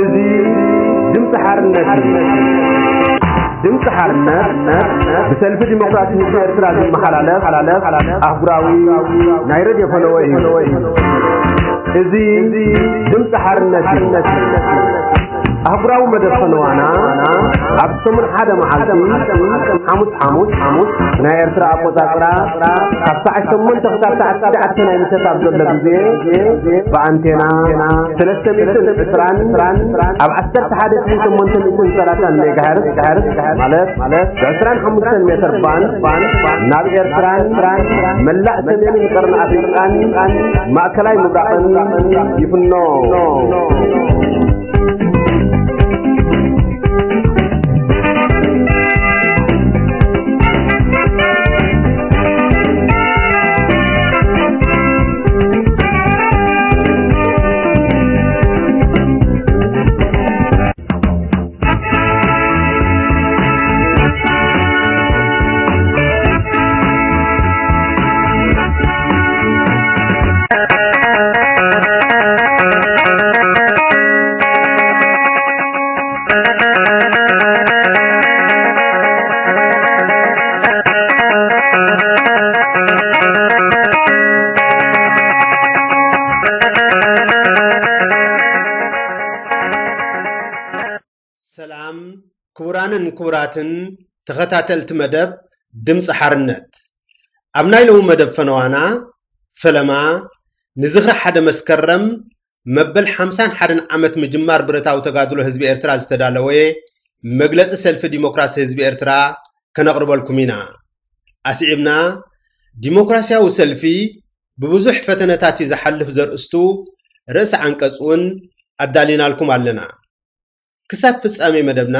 እዚ ድምፂ ሓርነት እዩ። ድምፂ ሓርነት ብሰልፊ ዲሞክራሲ ህዝቢ ኤርትራ ዝመሓላለፍ ኣህጉራዊ ናይ ሬድዮ ፈነወ እዩ። እዚ ድምፂ ሓርነት እዩ። ኣህጉራዊ መደብ ፈነዋና ኣብ ሰሙን ሓደ መዓልቲ ሓሙስ ሓሙስ ሓሙስ ናይ ኤርትራ ኣቆጻጽራ ካብ ሰዓት ሸሞንተ ክሳብ ሰዓት ትሽዓተ ናይ ምሸት ኣብ ዘሎ ግዜ ብኣንቴና ሰለስተ ሚእትን ዕስራን ኣብ ዓሰርተ ሓደ ሺሕ ሸሞንተ ሚእትን ሰላሳን ሜጋሄርዝ ማለት ብዕስራን ሓሙሽተን ሜትር ባንድ ናብ ኤርትራን መላእ ሰሜንን ቀርኒ ኣፍሪቃን ማእከላይ ምብራቕን ይፍኖ። ሰላም ክቡራንን ክቡራትን ተኸታተልቲ መደብ ድምፂ ሓርነት፣ ኣብ ናይ ሎሚ መደብ ፈነዋና ፈለማ ንዝኽሪ ሓደ መስከረም መበል ሓምሳን ሓደን ዓመት ምጅማር ብረታዊ ተጋድሎ ህዝቢ ኤርትራ ዝተዳለወ መግለፂ ሰልፊ ዲሞክራሲ ህዝቢ ኤርትራ ከነቕርበልኩም ኢና። ኣስዒብና ዲሞክራሲያዊ ሰልፊ ብብዙሕ ፈተነታት እዩ ዝሓልፍ ዘርእስቱ ርእሲ ዓንቀፅ እውን ኣዳሊናልኩም ኣለና። ክሳብ ፍጻሜ መደብና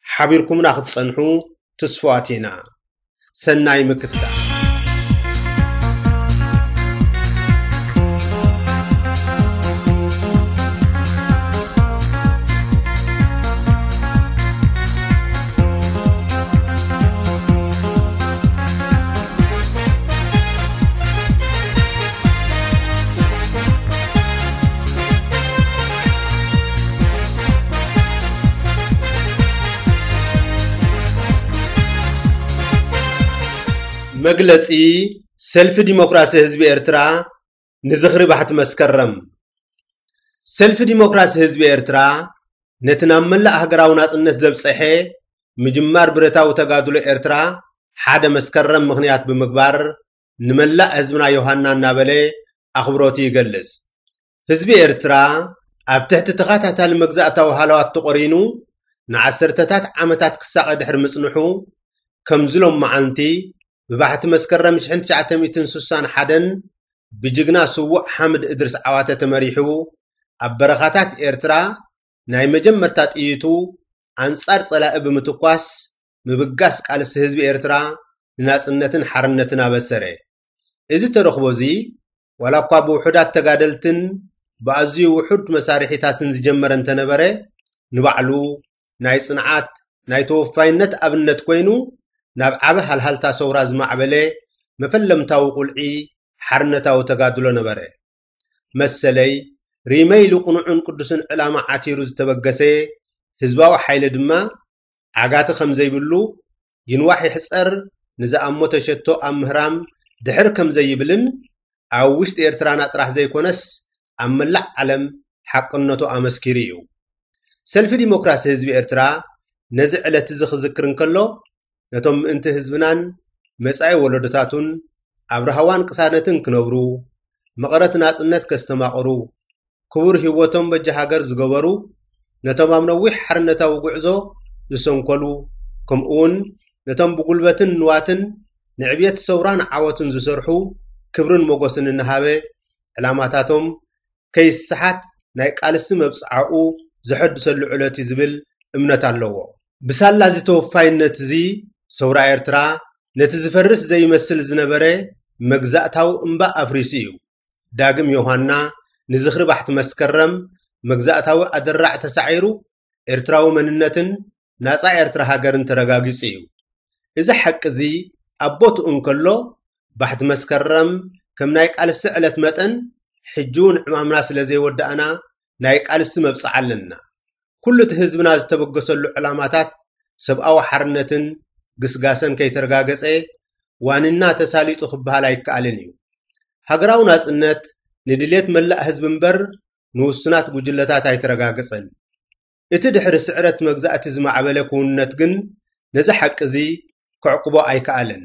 ሓቢርኩምና ክትጸንሑ ትስፉዋት ኢና። ሰናይ ምክትታል። መግለጺ ሰልፊ ዲሞክራሲ ህዝቢ ኤርትራ ንዝኽሪ ባሕቲ መስከረም። ሰልፊ ዲሞክራሲ ህዝቢ ኤርትራ ነቲ ናብ መላእ ሃገራዊ ናጽነት ዘብጸሐ ምጅማር ብረታዊ ተጋድሎ ኤርትራ ሓደ መስከረም ምኽንያት ብምግባር ንመላእ ህዝብና ዮሃና እናበለ ኣኽብሮቱ ይገልጽ። ህዝቢ ኤርትራ ኣብ ትሕቲ ተኸታታሊ መግዛእታዊ ሃለዋት ተቖሪኑ ንዓሰርተታት ዓመታት ክሳቐ ድሕሪ ምጽንሑ፣ ከምዚ ሎም መዓልቲ ብባሕቲ መስከረም ሽሕን ትሽዓተ ሚእትን ስሳን ሓደን ብጅግና ስዉእ ሓምድ እድሪስ ዓዋተ ተመሪሑ ኣብ በረኻታት ኤርትራ ናይ መጀመርታ ጥይቱ ኣንጻር ጸላኢ ብምትኳስ ምብጋስ ቃልሲ ህዝቢ ኤርትራ ንናጽነትን ሓርነትን ኣበሰረ። እዚ ተረኽቦ እዚ ዋላ እኳ ብውሑዳት ተጋደልትን ብኣዝዩ ውሑድ መሳርሒታትን ዝጀመረ እንተነበረ፣ ንባዕሉ ናይ ጽንዓት፣ ናይ ተወፋይነት ኣብነት ኮይኑ ናብ ዓቢ ሃልሃልታ ሰውራ ዝማዕበለ መፈለምታዊ ቁልዒ ሓርነታዊ ተጋድሎ ነበረ። መሰለይ ሪመይ ኢሉ ቅኑዕን ቅዱስን ዕላማ ዓቲሩ ዝተበገሰ ህዝባዊ ሓይሊ ድማ ዓጋቲ ከም ዘይብሉ፣ ይንዋሕ ይሕጸር ንዝኣሞ ተሸቶ ኣብ ምህራም ድሕር ከም ዘይብልን ኣብ ውሽጢ ኤርትራና ጥራሕ ዘይኮነስ ኣብ መላእ ዓለም ሓቅነቱ ኣመስኪሩ እዩ። ሰልፊ ዲሞክራሲ ህዝቢ ኤርትራ ነዚ ዕለት እዚ ክዝክር እንከሎ፣ ነቶም ምእንቲ ህዝብናን መጻኢ ወለዶታቱን ኣብ ራህዋን ቅሳነትን ክነብሩ፣ መቐረት ናጽነት ከስተማቕሩ፣ ክቡር ህይወቶም በጃ ሃገር ዝገበሩ፣ ነቶም ኣብ ነዊሕ ሓርነታዊ ጉዕዞ ዝሰንከሉ፣ ከምኡውን ነቶም ብጉልበትን ንዋትን ንዕብየት ሰውራን ዓወትን ዝሰርሑ ክብርን ሞገስን እናሃበ፣ ዕላማታቶም ከይስሓት ናይ ቃልሲ መብጽዓኡ ዘሐድሰሉ ዕለት እዩ ዝብል እምነት ኣለዎ። ብሳላ እዚ ተወፋይነት እዚ፣ ሰውራ ኤርትራ ነቲ ዝፈርስ ዘይመስል ዝነበረ መግዛእታዊ እምባ ኣፍሪሱ እዩ። ዳግም ዮሃና ንዝኽሪ ባሕቲ መስከረም መግዛእታዊ ኣደራዕ ተሳዒሩ፣ ኤርትራዊ መንነትን ናጻ ኤርትራ ሃገርን ተረጋጊጹ እዩ። እዚ ሓቂ እዚ ኣብ ቦትኡ እንከሎ፣ ባሕቲ መስከረም ከም ናይ ቃልሲ ዕለት መጠን፣ ሕጂ እውን ዕማምና ስለ ዘይወዳእና ናይ ቃልሲ መብጽዓ ኣለና። ኩሉ እቲ ህዝብና ዝተበገሰሉ ዕላማታት ሰብኣዊ ሓርነትን ግስጋሰን ከይተረጋገጸ ዋኒና ተሳሊጡ ክበሃል ኣይከኣልን እዩ። ሃገራዊ ናጽነት ንድሌት መላእ ህዝቢ እምበር ንውሱናት ጉጅለታት ኣይተረጋገጸን። እቲ ድሕሪ ስዕረት መግዛእቲ ዝማዕበለ ክውንነት ግን ነዚ ሓቂ እዚ ከዕቅቦ ኣይከኣለን።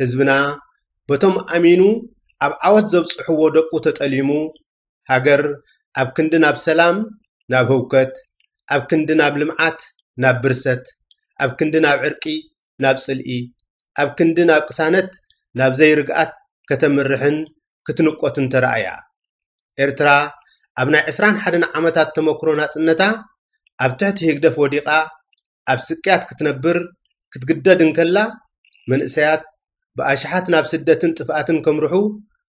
ህዝብና በቶም ኣሚኑ ኣብ ዓወት ዘብጽሕዎ ደቁ ተጠሊሙ፣ ሃገር ኣብ ክንዲ ናብ ሰላም፣ ናብ ህውከት፣ ኣብ ክንዲ ናብ ልምዓት፣ ናብ ብርሰት፣ ኣብ ክንዲ ናብ ዕርቂ፣ ናብ ጽልኢ፣ ኣብ ክንዲ ናብ ቅሳነት፣ ናብ ዘይርግኣት ከተምርሕን ክትንቆትን ተራእያ። ኤርትራ ኣብ ናይ ዕስራን ሓደን ዓመታት ተመክሮ ናጽነታ ኣብ ትሕቲ ህግደፍ ወዲቓ ኣብ ስቅያት ክትነብር ክትግደድ እንከላ፣ መንእሰያት ብኣሽሓት ናብ ስደትን ጥፍኣትን ከምርሑ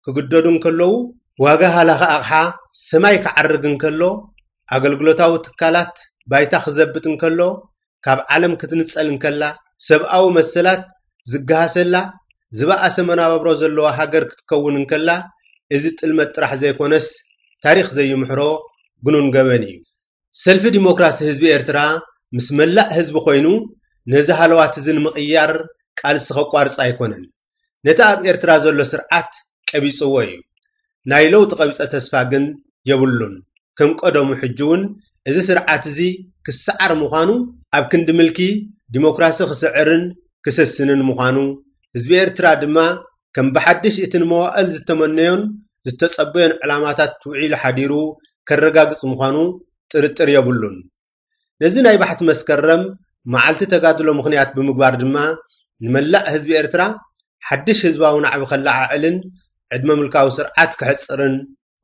ክግደዱ እንከለዉ፣ ዋጋ ሃላኺ ኣቕሓ ሰማይ ክዓርግ እንከሎ፣ ኣገልግሎታዊ ትካላት ባይታ ክዘብጥ እንከሎ፣ ካብ ዓለም ክትንጸል እንከላ፣ ሰብኣዊ መሰላት ዝገሃሰላ፣ ዝበኣሰ መናብሮ ዘለዋ ሃገር ክትከውን እንከላ፣ እዚ ጥልመት ጥራሕ ዘይኮነስ፣ ታሪኽ ዘይምሕሮ ግኑን ገበን እዩ። ሰልፊ ዲሞክራሲ ህዝቢ ኤርትራ ምስ መላእ ህዝቢ ኮይኑ ነዚ ሃለዋት እዚ ንምቕያር ቃልሲ ከቋርጽ ኣይኮነን። ነቲ ኣብ ኤርትራ ዘሎ ስርዓት ቀቢጽዎ እዩ። ናይ ለውጢ ቀቢጸ ተስፋ ግን የብሉን። ከም ቀደሙ ሕጂ እውን እዚ ስርዓት እዚ ክሰዓር ምዃኑ፣ ኣብ ክንዲ ምልኪ ዲሞክራሲ ክስዕርን ክስስንን ምዃኑ፣ ህዝቢ ኤርትራ ድማ ከም ብሓድሽ እቲ ንመዋእል ዝተመነዮን ዝተጸበዮን ዕላማታት ውዒሉ ሓዲሩ ከረጋግጽ ምዃኑ ጥርጥር የብሉን። ነዚ ናይ ባሕቲ መስከረም መዓልቲ ተጋድሎ ምኽንያት ብምግባር ድማ፣ ንመላእ ህዝቢ ኤርትራ ሓድሽ ህዝባዊ ናዕቢ ከለዓዕልን ዕድመ ምልካዊ ስርዓት ከሕጽርን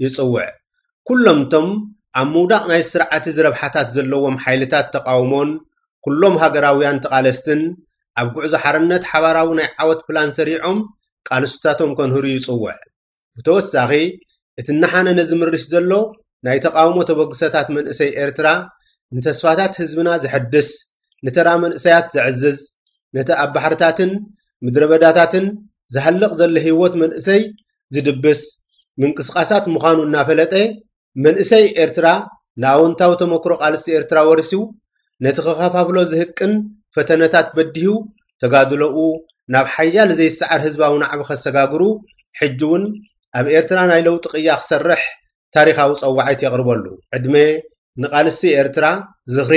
ይጽውዕ። ኩሎም እቶም ኣብ ምውዳቕ ናይ ስርዓት እዚ ረብሓታት ዘለዎም ሓይልታት ተቓውሞን ኩሎም ሃገራውያን ተቓለስትን ኣብ ጉዕዞ ሓርነት ሓባራዊ ናይ ዓወት ፕላን ሰሪዖም ቃልስታቶም ከንህሩ ይጽውዕ። ብተወሳኺ፣ እቲ እናሓነነ ዝምርሽ ዘሎ ናይ ተቓውሞ ተበግሶታት መንእሰይ ኤርትራ ንተስፋታት ህዝብና ዘሐድስ፣ ንተራ መንእሰያት ዘዕዝዝ፣ ነቲ ኣብ ባሕርታትን ምድረ በዳታትን ዝሃልቕ ዘሎ ህይወት መንእሰይ ዝድብስ ምንቅስቓሳት ምዃኑ እናፈለጠ፣ መንእሰይ ኤርትራ ንኣወንታዊ ተመክሮ ቃልሲ ኤርትራ ወሪሱ፣ ነቲ ክኸፋፍሎ ዝህቅን ፈተነታት በዲሁ፣ ተጋድሎኡ ናብ ሓያል ዘይሰዓር ህዝባዊ ናዕቢ ከሰጋግሩ፣ ሕጂ እውን ኣብ ኤርትራ ናይ ለውጢ ቅያ ክሰርሕ ታሪኻዊ ጸዋዒት የቕርበሉ። ዕድመ ንቃልሲ ኤርትራ፣ ዝኽሪ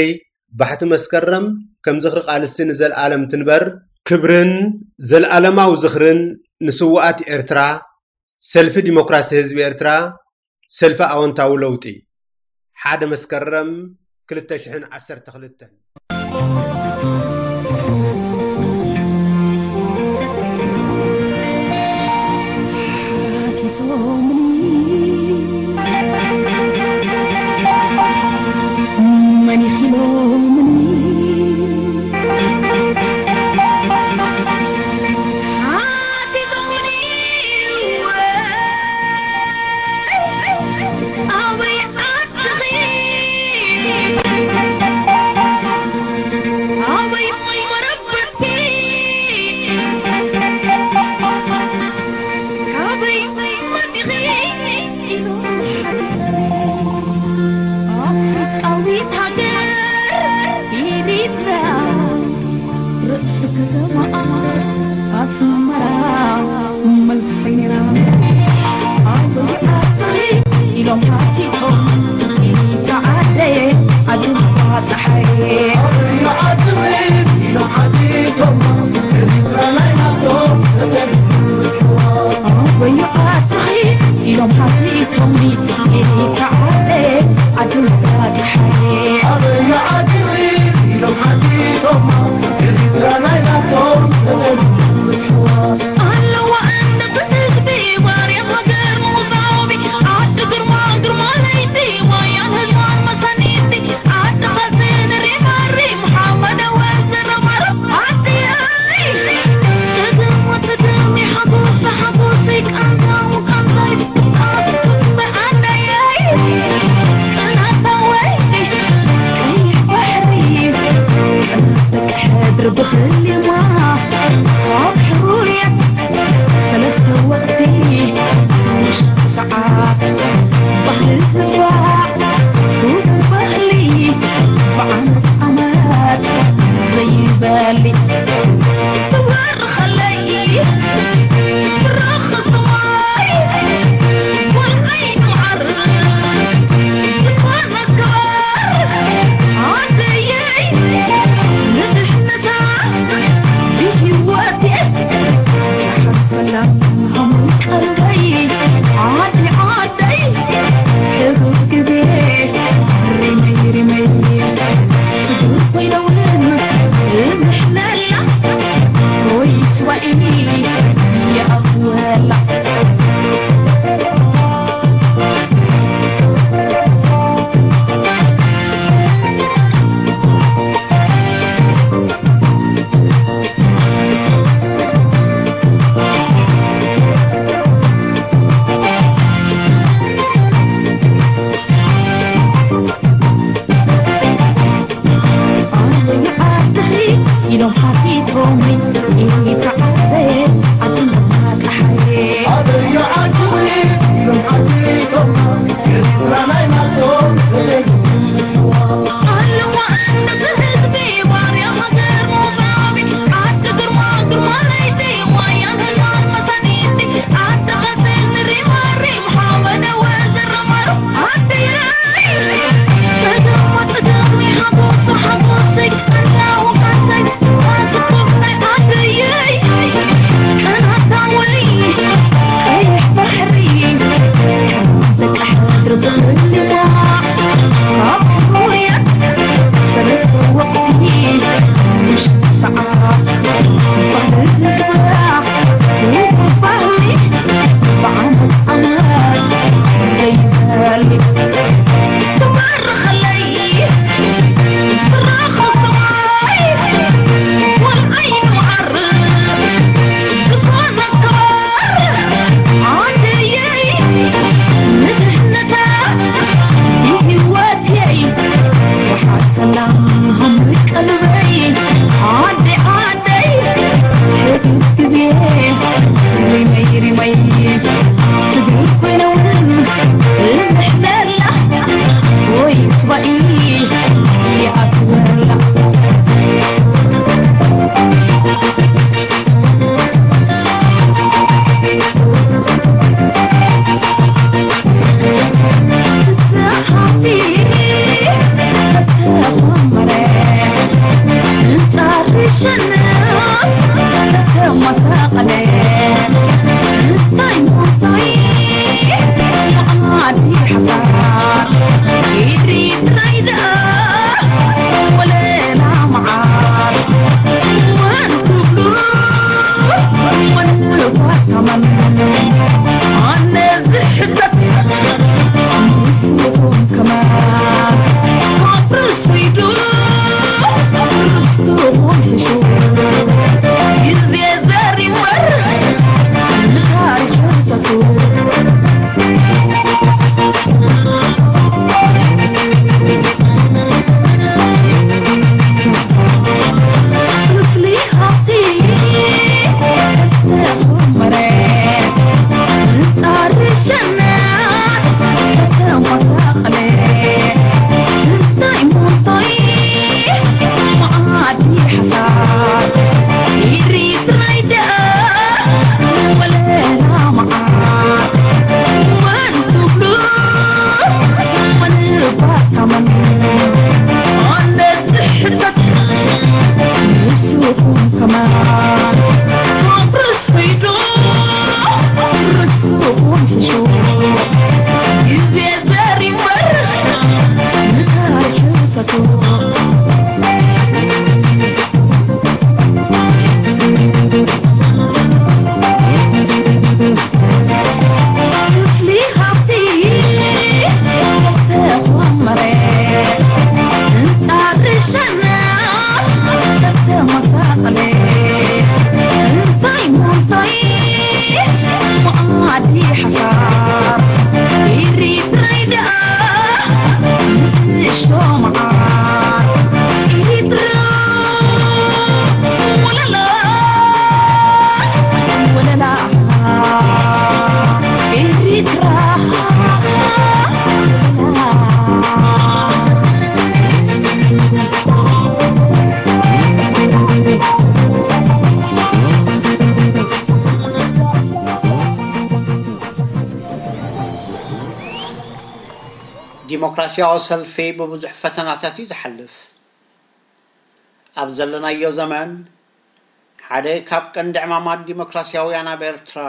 ባሕቲ መስከረም፣ ከም ዝኽሪ ቃልሲ ንዘለኣለም ትንበር። ክብርን ዘልኣለማዊ ዝኽርን ንስውኣት ኤርትራ። ሰልፊ ዲሞክራሲ ህዝቢ ኤርትራ፣ ሰልፊ ኣወንታዊ ለውጢ። ሓደ መስከረም ክልተ ሽሕን ዓሰርተ ክልተን። ሓቲቶምኒ፣ መን ኢኺ ኢሎምኒ? ሓቲቶምኒ፣ ኣበይ ዓድኺ? ኣበይ መረበትኪ? ካበይ መጺኺ? ኢሎም ሓተቱኒ። ኣፍሪቃዊት ሃገር ኤሪትራ፣ ርእሲ ከተማኣ ኣስመራ፣ መልሰይ ነይራ። ኣበይ ዓድኺ ኢሎም ሓቲቶም፣ ኢታ ዓደየ ኣዱማ ጸሓየ። ኣበይ ዓድኺ ኢሎም ሓቲቶም፣ ኤሪትራ ናይ ናቶም ኣበይ ዓድኺ ኢሎም ሓቲቶምኒ፣ ኢታ ዓደየ ኣዱማ ጸሓየ። ኣበይ ዓድኺ ኢሎም ሓቲቶም፣ ኤሪትራ ናይ ናቶም ኣለዋ እንደ ብህዝቢ ባርያ ሃገር ምቑሳዊ ዓዲ ግርማ ግርማ ለይቲ ዋያን ህዝባን መሳኒቲ ዓዲ ኻልቲ ንሪማሪ መሓመድ ኣወል ዝረባረብ ዓዲ ኣይ ትግሞ ትግሚ ሓጎሳ ሓጎሰይ ቃንዛው ቃንዛይ ስጣት ዓዳየይ ቅናታወይ ቀይሕ ባሕሪ ቅናት ደቂ ሕድሪ ብኽሊማ ኣብ ሕሩርያ ሰለስተ ወቕቲ ውሽጢ ሰዓት ባህሊ ህዝባ ክቡር ባህሊ ዲሞክራሲያዊ ሰልፊ ብብዙሕ ፈተናታት እዩ ዝሓልፍ። ኣብ ዘለናዮ ዘመን ሓደ ካብ ቀንዲ ዕማማት ዲሞክራሲያውያን ኣብ ኤርትራ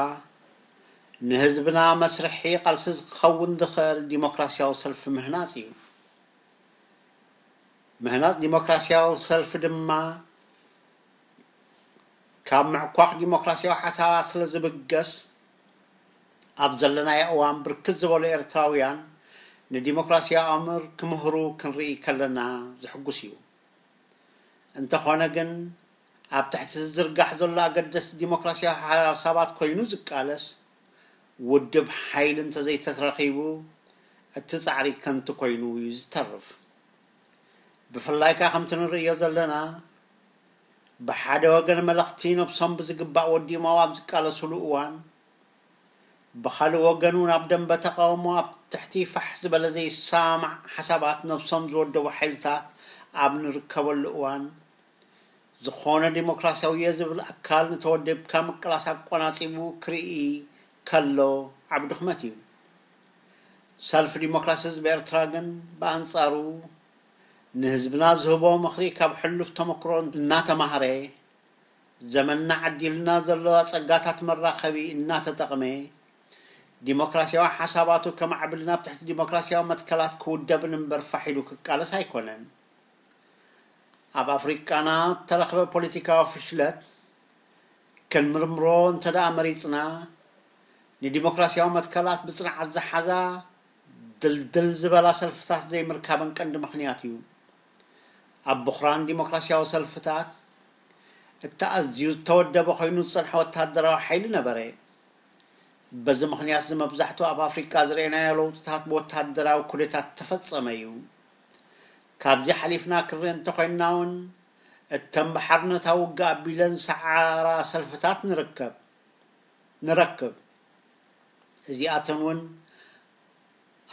ንህዝብና መስርሒ ቃልሲ ክኸውን ዝኽእል ዲሞክራሲያዊ ሰልፊ ምህናጽ እዩ። ምህናጽ ዲሞክራሲያዊ ሰልፊ ድማ ካብ ምዕኳኽ ዲሞክራሲያዊ ሓሳባት ስለ ዝብገስ፣ ኣብ ዘለናዮ እዋን ብርክት ዝበሉ ኤርትራውያን ንዲሞክራሲያዊ ኣምር ክምህሩ ክንርኢ ከለና ዝሕጉስ እዩ። እንተኾነ ግን፣ ኣብ ትሕቲ ዝዝርጋሕ ዘሎ ኣገደስቲ ዲሞክራሲያዊ ሓሳባት ኮይኑ ዝቃለስ ውድብ ሓይሊ እንተዘይተረኺቡ፣ እቲ ጻዕሪ ከንቱ ኮይኑ እዩ ዝተርፍ። ብፍላይ ከኣ ከምቲ ንርእዮ ዘለና፣ ብሓደ ወገን መለኽቲ ነብሶም ብዝግባእ ወዲሞም ኣብ ዝቃለሱሉ እዋን፣ ብኻልእ ወገን እውን ኣብ ደንበ ተቃውሞ ኣብ ትሕቲ ፋሕ ዝበለ ዘይሰማማዕ ሓሳባት ነብሶም ዝወደቡ ሓይልታት ኣብ ንርከበሉ እዋን፣ ዝኾነ ዲሞክራሲያዊ እየ ዝብል ኣካል ንተወደብካ ምቅላስ ኣቆናጺቡ ክርኢ ከሎ ዓቢ ድኽመት እዩ። ሰልፊ ዲሞክራሲ ህዝቢ ኤርትራ ግን ብኣንጻሩ ንህዝብና ዝህቦ ምኽሪ ካብ ሕሉፍ ተመክሮ እናተማህረ፣ ዘመንና ዓዲልና ዘሎ ጸጋታት መራኸቢ እናተጠቕመ፣ ዲሞክራሲያዊ ሓሳባቱ ከማዕብል ናብ ትሕቲ ዲሞክራሲያዊ መትከላት ክውደብን እምበር ፋሕ ኢሉ ክቃለስ ኣይኮነን። ኣብ ኣፍሪቃና እተረኽበ ፖለቲካዊ ፍሽለት ክንምርምሮ እንተ ደኣ መሪጽና፣ ንዲሞክራሲያዊ መትከላት ብጽንዓት ዝሓዛ ድልድል ዝበላ ሰልፍታት ዘይምርካበን ቀንዲ ምኽንያት እዩ። ኣብ ብኹራን ዲሞክራሲያዊ ሰልፍታት እቲ ኣዝዩ ዝተወደበ ኮይኑ ዝጸንሐ ወተሃደራዊ ሓይሊ ነበረ። በዚ ምኽንያት እዚ መብዛሕትኡ ኣብ ኣፍሪቃ ዝረኣናዮ ለውጥታት ብወተሃደራዊ ኩዴታት ተፈጸመ እዩ። ካብዚ ሓሊፍና ክንርኢ እንተኾይንና እውን እተን ብሓርነታዊ ውግእ ኣቢለን ዝሰዓራ ሰልፍታት ንርከብ ንረክብ። እዚኣተን እውን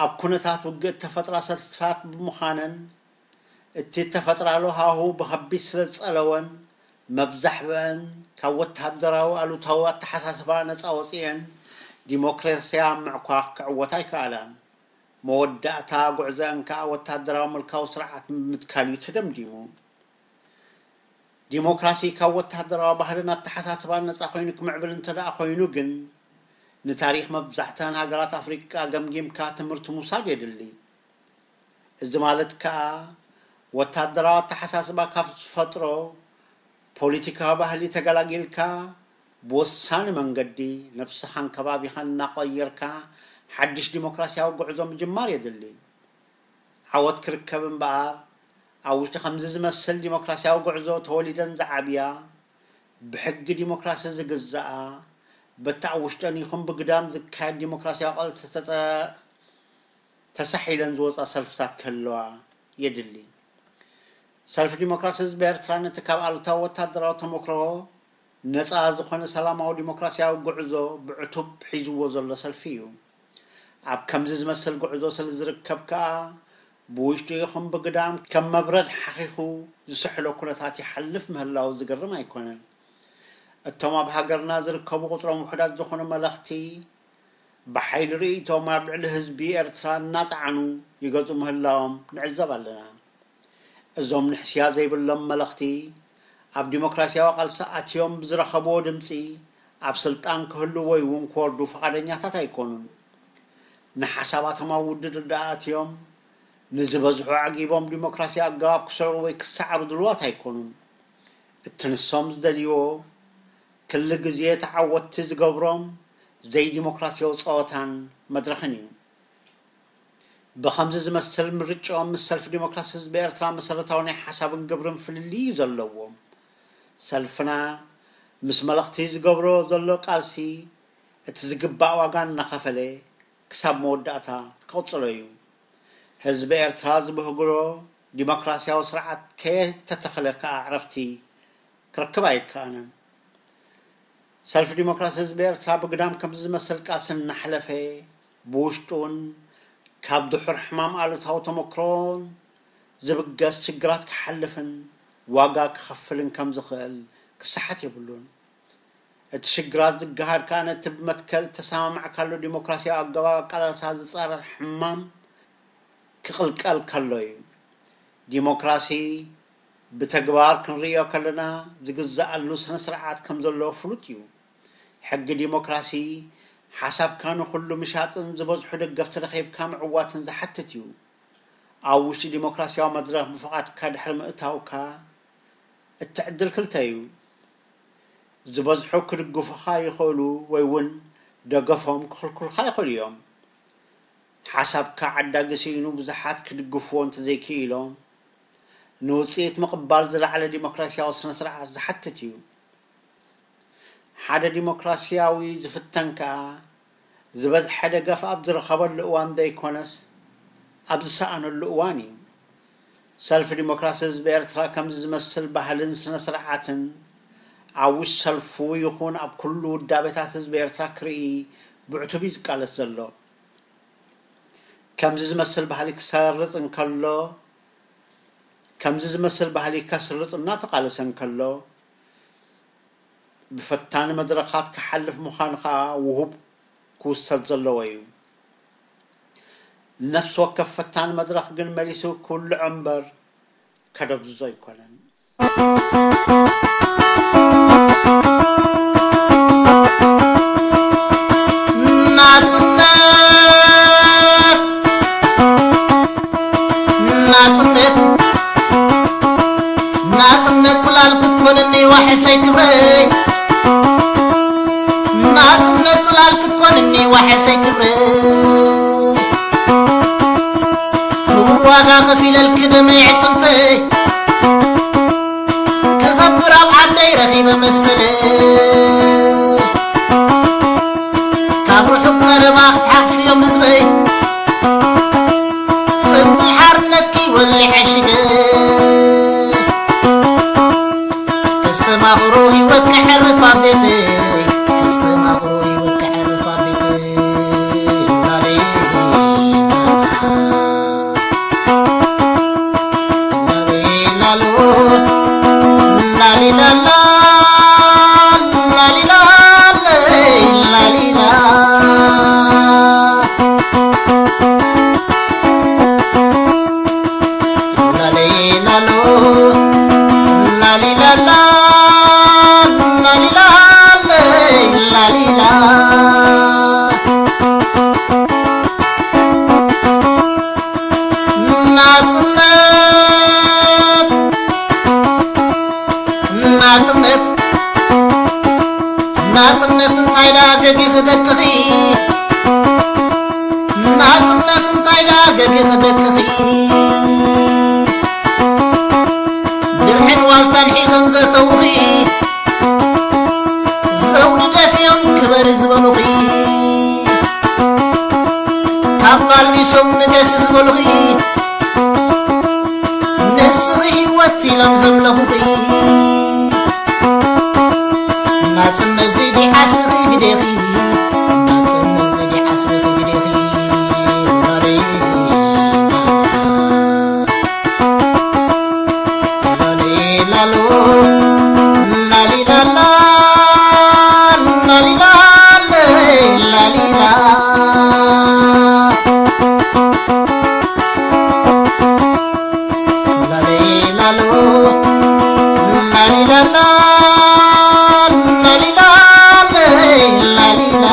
ኣብ ኩነታት ውግእ እተፈጥራ ሰልፍታት ብምዃነን፣ እቲ እተፈጥራሉ ሃሁ ብኸቢድ ስለ ዝጸለወን፣ መብዛሕብአን ካብ ወተሃደራዊ ኣሉታዊ ኣተሓሳስባ ነጻ ወጺኤን ዲሞክራስያ ምዕኳኽ ክዕወታ ኣይከኣላን። መወዳእታ ጉዕዘአን ከኣ ወተሃደራዊ ምልካዊ ስርዓት ብምትካል እዩ ተደምዲሙ። ዲሞክራሲ ካብ ወተሃደራዊ ባህልን ኣተሓሳስባን ነጻ ኮይኑ ክምዕብል እንተ ደኣ ኮይኑ ግን፣ ንታሪኽ መብዛሕትኣን ሃገራት ኣፍሪቃ ገምጊምካ ትምህርቲ ምውሳድ የድሊ። እዚ ማለት ከኣ፣ ወተሃደራዊ ኣተሓሳስባ ካብ ዝፈጥሮ ፖለቲካዊ ባህሊ ተገላጊልካ፣ ብወሳኒ መንገዲ ነብስኻን ከባቢኻን እናቐየርካ፣ ሓድሽ ዲሞክራሲያዊ ጉዕዞ ምጅማር የድሊ። ዓወት ክርከብ እምበኣር፣ ኣብ ውሽጢ ከምዚ ዝመስል ዲሞክራሲያዊ ጉዕዞ ተወሊደን ዝዓብያ፣ ብሕጊ ዲሞክራሲ ዝግዝኣ፣ በቲ ኣብ ውሽጠን ይኹን ብግዳም ዝካየድ ዲሞክራሲያዊ ቃልሲ ተጸ-፣ ተሳሒለን ዝወጻ ሰልፍታት ክህልዋ የድሊ። ሰልፊ ዲሞክራሲ ህዝቢ ኤርትራ ነቲ ካብ ኣሉታዊ ወተሃደራዊ ተመክሮ ነጻ ዝኾነ ሰላማዊ ዲሞክራሲያዊ ጉዕዞ ብዕቱብ ሒዝዎ ዘሎ ሰልፊ እዩ። ኣብ ከምዚ ዝመስል ጉዕዞ ስለ ዝርከብ ከኣ፣ ብውሽጡ ይኹን ብግዳም ከም መብረድ ሓኺኹ ዝስሕሎ ኩነታት ይሓልፍ ምህላው ዝገርም ኣይኮነን። እቶም ኣብ ሃገርና ዝርከቡ ቁጽሮም ውሑዳት ዝኾኑ መለኽቲ፣ ብሓይሊ ርእይቶም ኣብ ልዕሊ ህዝቢ ኤርትራ እናጸዓኑ ይገጹ ምህላዎም ንዕዘብ ኣለና። እዞም ንሕስያ ዘይብሎም መለኽቲ፣ ኣብ ዲሞክራሲያዊ ቃልሲ ኣትዮም ብዝረኸብዎ ድምጺ ኣብ ስልጣን ክህልዉ ወይ እውን ክወርዱ ፍቓደኛታት ኣይኮኑን። ንሓሳባቶም ኣብ ውድድር ደኣ ኣትዮም፣ ንዝበዝሑ ኣዕጊቦም ዲሞክራሲያዊ ኣገባብ ክሰርዑ ወይ ክሰዓሩ ድልዋት ኣይኮኑን። እቲ ንሶም ዝደልይዎ፣ ክሊ ግዜ ተዓወትቲ ዝገብሮም ዘይዲሞክራሲያዊ ጸወታን መድረኽን እዩ። ብኸምዚ ዝመስል ምርጫኦም ምስ ሰልፊ ዲሞክራሲ ህዝቢ ኤርትራ መሰረታዊ ናይ ሓሳብን ግብርን ፍልልይ እዩ ዘለዎም። ሰልፍና ምስ መለኽቲ ዝገብሮ ዘሎ ቃልሲ እቲ ዝግባእ ዋጋ እናኸፈለ ክሳብ መወዳእታ ክቕጽሎ እዩ። ህዝቢ ኤርትራ ዝብህግሮ ዲሞክራሲያዊ ስርዓት ከየተተኽለ ከኣ ዕረፍቲ ክረክብ ኣይከኣንን። ሰልፊ ዲሞክራሲ ህዝቢ ኤርትራ ብግዳም ከምዚ ዝመስል ቃልሲ እናሕለፈ፣ ብውሽጡ እውን ካብ ድሑር ሕማም ኣሉታዊ ተመክሮን ዝብገስ ሽግራት ክሓልፍን ዋጋ ክኸፍልን ከም ዝኽእል ክሰሓት የብሉን። እቲ ሽግራት ዝገሃድ ከኣ ነቲ ብመትከል እተሰማማዕካሉ ዲሞክራሲያዊ ኣገባብ ኣቃላልሳ ዝጻረር ሕማም ክቕልቀል ከሎ እዩ። ዲሞክራሲ ብተግባር ክንርእዮ ከለና ዝግዛኣሉ ስነ ስርዓት ከም ዘሎ ፍሉጥ እዩ። ሕጊ ዲሞክራሲ ሓሳብካ ንኹሉ ምሻጥን ዝበዝሑ ደገፍቲ ረኺብካ ምዕዋትን ዝሓትት እዩ። ኣብ ውሽጢ ዲሞክራሲያዊ መድረኽ ብፍቓድካ ድሕሪ ምእታውካ እቲ ዕድል ክልተ እዩ። ዝበዝሑ ክድግፉኻ ይኽእሉ ወይ እውን ደገፎም ክኽልኩልካ ይኽእሉ እዮም። ሓሳብካ ዓዳጊ ስኢኑ ብዙሓት ክድግፍዎ እንተዘይክኢሎም፣ ንውጽኢት ምቕባል ዝለዓለ ዲሞክራሲያዊ ስነ ስርዓት ዝሓትት እዩ። ሓደ ዲሞክራሲያዊ ዝፍተን ከኣ ዝበዝሐ ደገፍ ኣብ ዝረኸበሉ እዋን ዘይኮነስ ኣብ ዝሰኣነሉ እዋን እዩ። ሰልፊ ዲሞክራሲ ህዝቢ ኤርትራ ከምዚ ዝመስል ባህልን ስነ ስርዓትን ኣብ ውሽጢ ሰልፉ ይኹን ኣብ ኩሉ ውዳቤታት ህዝቢ ኤርትራ ክርኢ ብዕቱብ እዩ ዝቃለስ ዘሎ። ከምዚ ዝመስል ባህሊ ክሰርጽ እንከሎ፣ ከምዚ ዝመስል ባህሊ ከስርጽ እናተቓለሰ እንከሎ፣ ብፈታኒ መድረኻት ክሓልፍ ምዃኑ ከኣ ውሁብ ክውሰድ ዘለዎ እዩ። ነፍሲ ወከፍ ፈታኒ መድረኽ ግን መሊሱ ክውልዖ እምበር ከደብዝዞ ኣይኮነን። ናጽነት፣ ናጽነት፣ ናጽነት ጽላል ክትኮንኒ ዋሕሰይ ክብረይ። ናጽነት ጽላል ክትኮንኒ ዋሕሰይ ክብረይ። ክቡር ዋጋ ከፊለልኪ ደመይ ዕጽምተይ። ክኸብር ኣብ ዓደይ ረኺበ መሰለይ። ካብ ርሑቕ ቀረባ ክትሓቕፍዮም ህዝበይ። ጽምብል ሓርነትኪ ወሊዐ ሽገ። ከስተማቕሮ ህይወት ከዕርፍ ኣብ ቤተይ። ከስተማቕሮ ህይወት ከዕርፍ ኣብ ቤተይ። ላሌ ላሌ ላሎ ላሊላላ ላሊላለ ላሊላ ላሌ ላሎ ላሊላላ ላሊላለ ላሊላ ናጽነት፣ ናጽነት፣ ናጽነት እንታይ ደኣ ገጊኺ ደቅኺ? ናጽነት እንታይ ደኣ ገጊኺ ደቅኺ? ድርዕን ዋልታን ሒዞም ዘተውኺ፣ ዘውዲ ደፊኦም ክበሪ ዝበሉኺ፣ ካብ ኣልቢሶም ንገሲ ዝበሉኺ፣ ንስኺ ህይወት ኢሎም ዘምለኹኺ። ናጽነት እዚ ድዩ ዓስብኺ ግዴኺ? ናጽነት እዚ ድዩ ዓስብኺ ግዴኺ? እምበረይ ላሊላሎ፣ ላሊላላ፣ ላሊላለ፣ ላሊላ። ላሊላሎ፣ ላሊላላ፣ ላሊላለ፣ ላሊላ።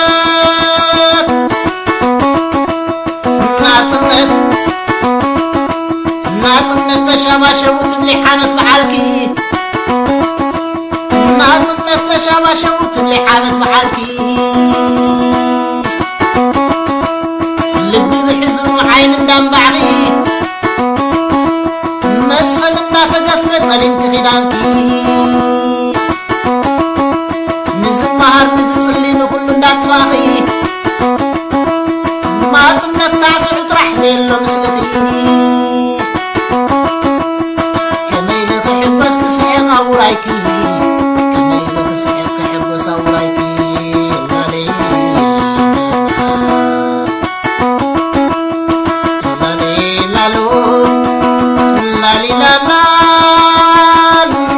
ናጽነት፣ ናጽነት፣ ናጽነት ተሻባሸቡ ትብሊ ዓመት በዓልኪ። ናጽነት ተሻባሸቡ ትብሊ ዓመት በዓልኪ። ልቢ ብሕዝኑ ዓይኒ እንዳንባዕኺ። መሰል እንዳተገፍፈ ጸሊምኪ ኺዳንኪ። ንዝመሃር ንዝጽሊ ንኹሉ እንዳጥፋእኺ። ናጽነት ሳዕስዑ ጥራሕ ዘየሎ ምስልኺ። ከመይ ኢለ ክሕጎስ ክስሕቕ ኣብ ውራይኪ። ከመይ ኢለ ክስሕቕ ክሕጎስ ኣብ ውራይኪ። ላሌ ላሌ ላሎ፣ ላሊላላ፣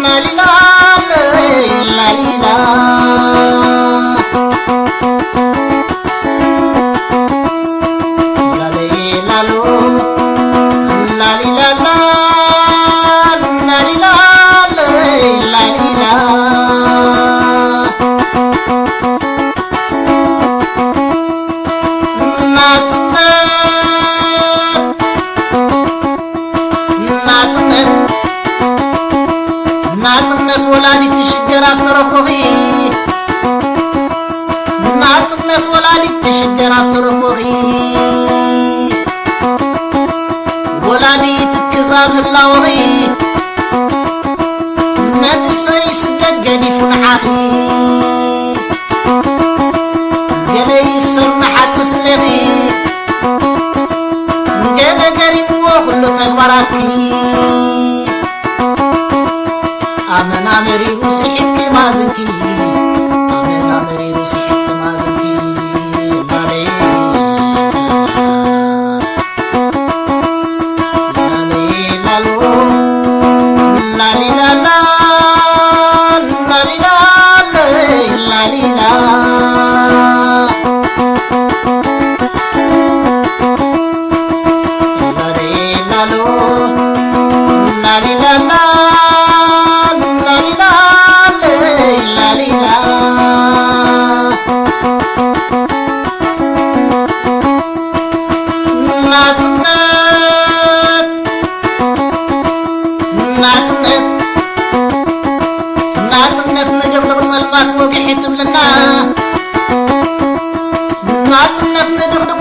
ላሊላለ፣ ላሊላ። ላሌ ላሎ፣ ላሊላላ፣ ላሊላለ፣ ላሊላ። ናጽነት፣ ናጽነት፣ ናጽነት ወላዲት ትሽገር ኣብ ተረኽቦኺ። ናጽነት ወላዲት ትሽገር ኣብ ተረኽቦኺ። ወላዲት ክዛብ ህላወኺ። መንእሰይ ስደት ገዲፉ ንዓኺ። ገለ ይእሰር ንሓቂ ስሌኺ። ገለ ገሪምዎ ኩሉ ተግባራትኪ። ኣመና መሪሩ ስሒትኪ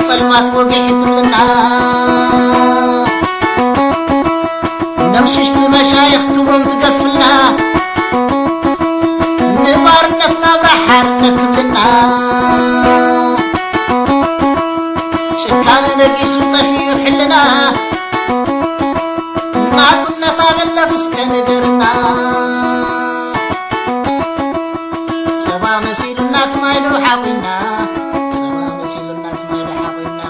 ጸልማት ወጊሕ ትብልና፣ ነብሽሽቲ መሻይኽ ክብሮም ትገፍልና፣ ንባርነት ናብራ ሓርነት ትብልና፣ ጭካነ ነጊሱ ጠፊኡ ሕልና፣ ናጽነት ኣበለኽ እስከ ንገርና። ጸባ መሲሉና ስማይሉ ሓቑና፣ ጸባ መሲሉና ስማይሉ ሓቑና።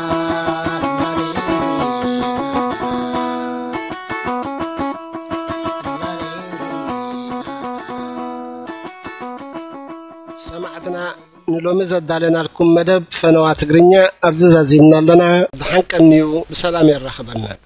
ሰማዕትና፣ ንሎሚ ዘዳለናልኩም መደብ ፈነዋ ትግርኛ ኣብዚ ዛዚምና ኣለና። ዝሓንቀንዩ ብሰላም የራኽበና።